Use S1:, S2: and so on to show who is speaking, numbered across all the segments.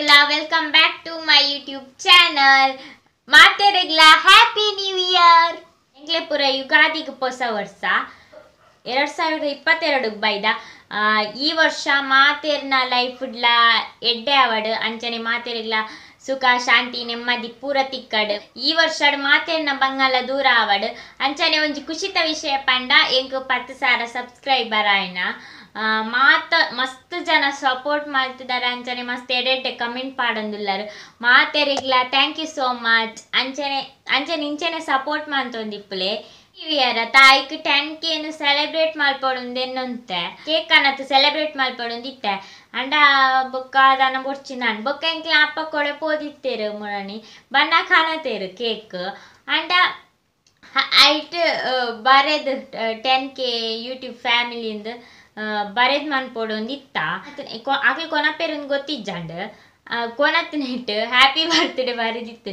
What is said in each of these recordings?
S1: ಮಾತೆರೆಗ್ಲಾ welcome back to my YouTube channel. ಮಾತೆರೆಗ್ಲಾ happy new year. ಎಂಕ್ಲೆಪುರ ಯುಗಾದಿಗೆ ಹೊಸ ವರ್ಷ 2022 ಬೈದ. ಈ ವರ್ಷ ಮಾತೆರ್ನ ಲೈಫ್ಡ್ಲ ಎಡ್ಡೆ ಅವಡು ಅಂಚನೆ ಮಾತೆರೆಗ್ಲಾ ಸುಖ ಶಾಂತಿ ನೆಮ್ಮದಿ ಪೂರ ತಿಕ್ಕಡು. ಈ ವರ್ಷ ಮಾತೆರ್ನ ಬಂಗಾಲ ದೂರ ಆವಡು. ಅಂಚನೆ ಒಂಜಿ ಖುಷಿತ ವಿಷಯ ಪಂಡ ಎಂಕ್ 10,000 ಸಬ್ಸ್ಕ್ರೈಬರ್ ಆಯ್ನ. ಮಾತ ಮಸ್ತ್ ಜನ ಸಪೋರ್ಟ್ ಮಾಡ್ತಿದ್ದಾರೆ. ಅಂಚನೆ ಮಸ್ತ್ ಎಡೆಡ್ಡೆ ಕಮೆಂಟ್ ಪಾಡೊಂದುಲ್ಲಾರು. ಮಾತೆರಿಗ್ಲ thank you so much. ಅಂಚನೆ ಅಂಚನೆ ಇಂಚನೆ ಸಪೋರ್ಟ್ ಮಾಡ್ತೊಂದಿಪ್ಪುಲೆ. ನ್ಯೂ ಇಯರ್ ತಾಯಿಕ್ 10K celebrate ಮಲ್ಪೊಡುಂದು ಕೇಕ್ ಅನ್ನತ್ತು ಸೆಲೆಬ್ರೇಟ್ ಮಲ್ಪೊಡುಂದಿತ್ತೆ. ಅಂಡ ಬೊಕ್ಕ ದಾನ ಬೊಡ್ಚಿ ನಾನ್ ಬೊಕ್ಕ ಎಂಕ್ಲ ಅಪ್ಪ ಕೊಡೆ ಪೋದಿತ್ತೇರು ಮುರಣಿ ಬಣ್ಣ ಕಾಣತೇರು ಕೇಕ್. ಅಂಡ ಐಟ್ ಬರೆದು 10K YouTube ಫ್ಯಾಮಿಲಿಂದ ಬರೆದು ಮನ್ಪೊಡೊಂದಿತ್ತ. ಅಕ್ಲು ಕೊನಪೇರುಂದು ಗೊತ್ತಿಜ್ಜಾಂಡ್ ಕೊನತ್ ಹ್ಯಾಪಿ ಬರ್ತ್ಡೇ ಬರೆದಿತ್ತು.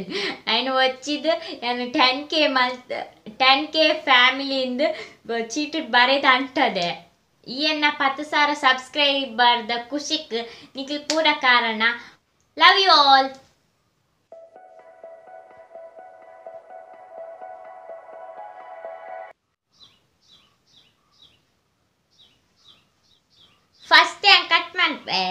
S1: ಐನು ವಚ್ಚಿದ್ ಏನು 10K ಮಲ್ತ್ 10K ಫ್ಯಾಮಿಲಿಂದ ಚೀಟು ಬರೆದು ಅಂಟದೆ. ಈ ಎನ್ನ 10,000 ಸಬ್ಸ್ಕ್ರೈಬರ್ದ ಖುಷಿಕ್ ನಿಕ್ಲು ಪೂರ ಕಾರಣ. Love you all. First cut ಮನ್ಪೆ.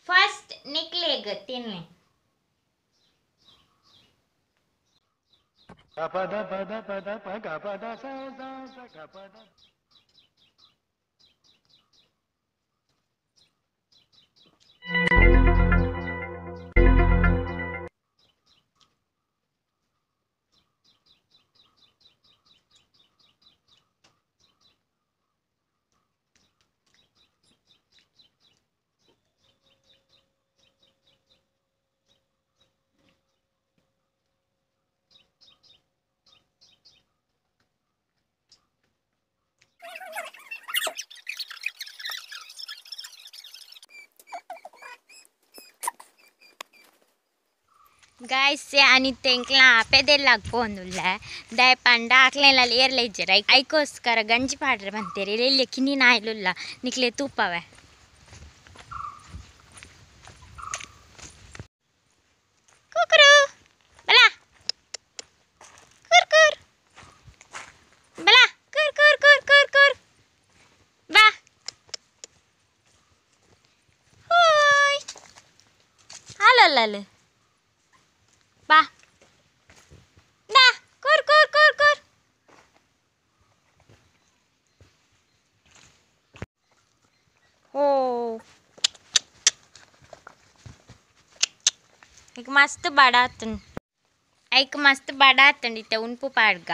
S1: First ನಿಕ್ಲೆಗ್ ತಿನ್ನಿ.
S2: ಪದ ಪದ ಪದ ಪಗ ಪದ ಸ ಸ ಸ ಗ ಪದ.
S1: ಗಾಯ್ಸ್ ಅನಿ ತೆಂಕ್ಲ ಪೆದೆಲ್ಲಾಗ್ ಪೋಂದುಲ್ಲ ದಾಯ ಪಂಡ ಅಕ್ಲೆಲ್ಲ ಏರ್ಲೆ ಇಜ್ಜೆರ್ ಐಕೋಸ್ಕರ ಗಂಜಿ ಪಾಡ್ರೆ ಬಂತೇರಿ. ಇಲ್ಲಿ ಕಿನ್ನಿ ನಾಯಿಲುಲ್ಲ ನಿಕ್ಲೆ ತೂಪವೆ. ಕುಕುರು ಬಲ ಕುರ್ ಕುರ್ ಬಲ ಕುರ್ ಕುರ್ ಕುರ್ ಕುರ್ ಕುರ್ ಬಾ ಹೋಯ್ ಅಲ್ಲಲ್ಲ ಬಾ ನಾ ಕುರ್ ಕುರ್ ಕುರ್ ಕುರ್. ಓ ಈಗ ಮಸ್ತ್ ಬಡಾತನ್ ಐಕ್ ಮಸ್ತ್ ಬಡಾತಂಡ್ ಇತ್ತೆ ಉನ್ಪು ಪಾಡ್ಗ.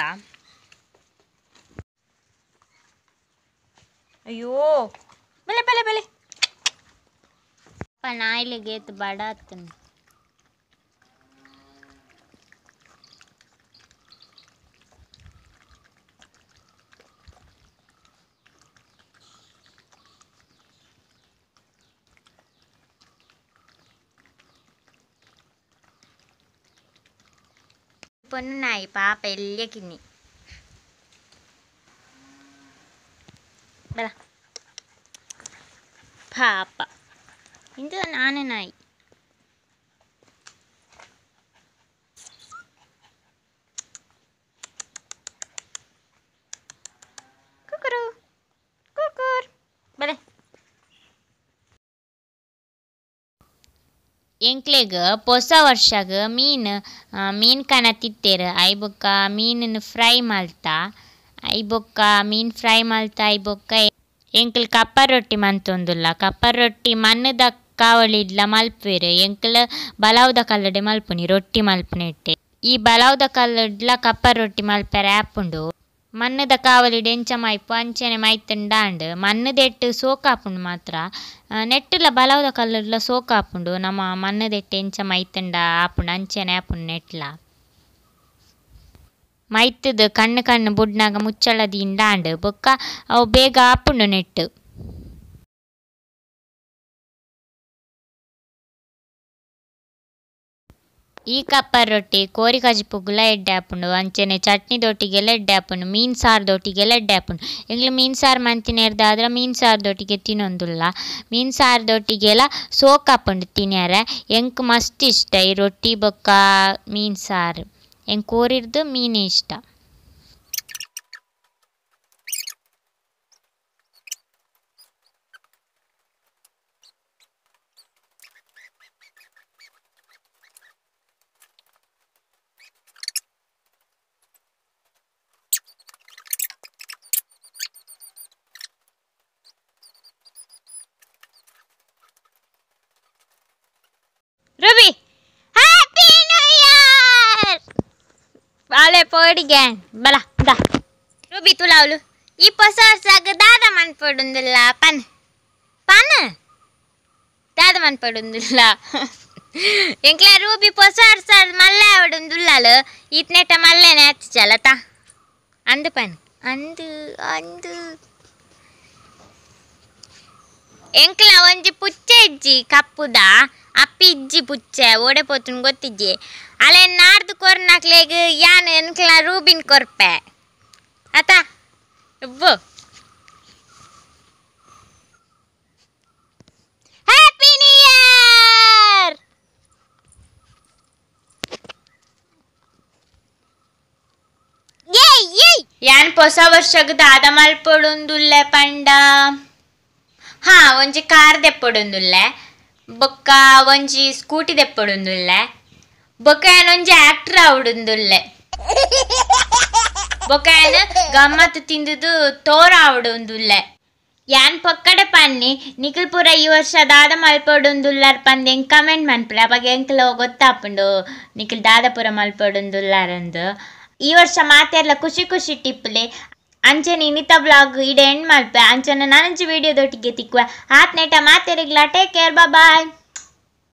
S1: ಅಯ್ಯೋ ಬಲೆ ಬಲೆ ಬಲೆ ನಾಯಿಲೆಗೆ ಏತ್ ಬಡಾತನ್. ಪೊಣ್ಣು ನಾಯಿ ಪಾಪ ಎಲ್ಲಿಯ ಕಿನ್ನಿ ಬಲ ಪಾಪ ಇಂದು ನಾನೇ ನಾಯಿ. ಕುಕುರು ಕುಕುರ್ ಬಲೆ. ಎಂಕ್ಲೆಗ್ ಪೊಸ ವರ್ಷಗ್ ಮೀನು ಮೀನು ಕನ ತಿತ್ತೇರು. I ಬೊಕ್ಕ ಮೀನನ್ನು ಫ್ರೈ ಮಲ್ತ I ಬೊಕ್ಕ ಮೀನು ಫ್ರೈ ಮಲ್ತ I ಬೊಕ್ಕ ಎಂಕ್ಲ್ ಕಪ್ಪರ್ ರೊಟ್ಟಿ ಮಂತೊಂದುಲ್ಲ. ಕಪ್ಪರ್ ರೊಟ್ಟಿ ಮಣ್ಣದ ಕಾವಳಿಡ್ಲ ಮಲ್ಪುವೆರ್. ಎಂಕ್ಲ್ ಬಲಾವ್ದ ಕಲ್ಲಡೆ ಮಲ್ಪುನಿ ರೊಟ್ಟಿ ಮಲ್ಪುನೆಟ್ಟೆ. ಈ ಬಲಾವ್ದ ಕಲ್ಲಡ್ಲ ಕಪ್ಪರ್ ರೊಟ್ಟಿ ಮಲ್ಪೆರೆ ಆಪುಂಡು. ಮಣ್ಣದ ಕಾವಲಿಡ್ ಎಂಚ ಮೈಪು ಅಂಚನೆ ಮೈತುಂಡಾಂಡ್ ಮಣ್ಣದೆಟ್ಟು ಸೋಕಾಪುಂಡು ಮಾತ್ರ. ನೆಟ್ಟುಲ ಬಲವದ ಕಲ್ಲುಡ್ಲ ಸೋಕಾಪುಂಡು. ನಮ್ಮ ಮಣ್ಣದೆಟ್ಟು ಎಂಚ ಮೈತುಂಡ ಆಪುಂಡು ಅಂಚನೆ ಆಪುಂಡು ನೆಟ್ಲ. ಮೈತುದು ಕಣ್ಣು ಕಣ್ಣು ಬುಡ್ನಾಗ ಮುಚ್ಚಳ ದೀಂಡಾಂಡ್ ಬೊಕ್ಕ ಅವು ಬೇಗ ಆಪುಂಡು ನೆಟ್ಟು. ಈ ಕಪ್ಪರ್ ರೊಟ್ಟಿ ಕೋರಿ ಕಜಿಪುಗುಲ ಎಡ್ಡೆ ಆಪುಂಡು ಅಂಚನೆ ಚಟ್ನಿ ದೊಟ್ಟಿಗೆಲ್ಲ ಎಡ್ಡೆ ಆಪುಂಡು ಮೀನು ಸಾರು ದೊಟ್ಟಿಗೆಲ್ಲ ಎಡ್ಡೆ ಆಪುಂಡು. ಎಂಗ್ಲ ಮೀನು ಸಾರು ಮಂತಿನೇರ್ದಾದ್ರ ಮೀನು ಸಾರು ದೊಟ್ಟಿಗೆ ತಿನ್ನೊಂದುಲ್ಲ ಮೀನು ಸಾರು ದೊಟ್ಟಿಗೆಲ್ಲ ಸೋಕಾಪುಂಡು ತಿನ್ಯಾರ. ಎಂಕ್ ಮಸ್ತ್ ಇಷ್ಟ ಈ ರೊಟ್ಟಿ ಬೊಕ್ಕ ಮೀನು ಸಾರು. ಎಂಕ್ ಕೋರಿರ್ದು ಮೀನು ಇಷ್ಟ. Ruby, happy new year! ಬಾಳೆ ಪೋಡಿಗೆ ಬಲ ದಾ ರೂಬಿ ತುಲಾವ್ಲು ಈ ಹೊಸ ವರ್ಷಗ್ ದಾದ ಮನ್ಪೊಡುಂದಿಲ್ಲ ಪನ್ ಪನ್ ದಾದ ಮನ್ಪೊಡುಂದಿಲ್ಲ ಎಂಕ್ಲ ರೂಬಿ ಹೊಸ ವರ್ಷ ಮಲ್ಲೆ ಆವಡುಂದುಲ್ಲಾಲು ಈತ್ನೆಟ ಮಲ್ಲೆನೆ ಹಚ್ಚಲತ ಅಂದು ಪನ್ ಅಂದು ಅಂದು ಎಂಕ್ಲ ಒಂಜಿ ಪುಚ್ಚೆ ಇಜ್ಜಿ ಕಪ್ಪುದ ಅಪ್ಪಿ ಇಜ್ಜಿ ಪುಚ್ಚೆ ಓಡೆ ಪೋತುನ್ ಗೊತ್ತಿಜ್ಜಿ ಅಲೆ ನಾಡ್ದು ಕೊರ್ನಾಕ್ಲೆಗ್ ಯಾನ್ ಎಂಕ್ಲ ರೂಬಿನ್ ಕೊರ್ಪೆ ಆತ ಇಬ್ಬು. Happy new year! ಏಯ್ ಏಯ್ ಯಾನ್ ಹೊಸ ವರ್ಷಗ್ ದಾದ ಮಲ್ಪೊಡುಂದುಲ್ಲೆ ಪಂಡ ಹಾ ಒಂಜಿ ಕಾರ್ ದೆಪ್ಪೊಡುಂದುಲ್ಲೆ ಬೊಕ್ಕ ಒಂಜಿ ಸ್ಕೂಟಿ ದೆಪ್ಪೊಡುಂದುಲ್ಲೆ ಬೊಕ್ಕ ಒಂಜಿ ಆಕ್ಟರ್ ಆವಡುಂದುಲ್ಲೆ ಬೊಕ್ಕ ಗಮ್ಮತ್ತು ತಿಂದುದು ತೋರ ಆವಡುಂದುಲ್ಲೆ. ಯಾನ್ ಪೊಕ್ಕಡೆ ಪನ್ನಿ ನಿಖಿಲ್ ಪೂರ ಈ ವರ್ಷ ದಾದ ಮಲ್ಪೊಡುಂದುಲ್ಲಾರ್ ಪಂದ್ ಎಂಕ್ ಕಮೆಂಟ್ ಮನ್ಪುಲೆ ಅಪಗ ಎಂಕ್ಲ ಗೊತ್ತಾಪುಂಡು ನಿಖಿಲ್ ದಾದ ಪೂರ ಮಲ್ಪೊಡುಂದುಲ್ಲಾರಂದು. ಈ ವರ್ಷ ಮಾತೆರ್ಲ ಖುಷಿ ಖುಷಿ ಟಿಪ್ಪುಲೆ. ಅಂಚನೆ ಇನಿತ ಬ್ಲಾಗ್ ಇಡೆ ಎಂಡ್ ಮಲ್ಪೆ ಅಂಚನೆ ನಾನಂಚಿ ವಿಡಿಯೋದೊಟ್ಟಿಗೆ ತಿಕ್ಕುವೆ ಆತ್ನೇಟ ಮಾತೆರಿಗ್ಲ. Take care, bye.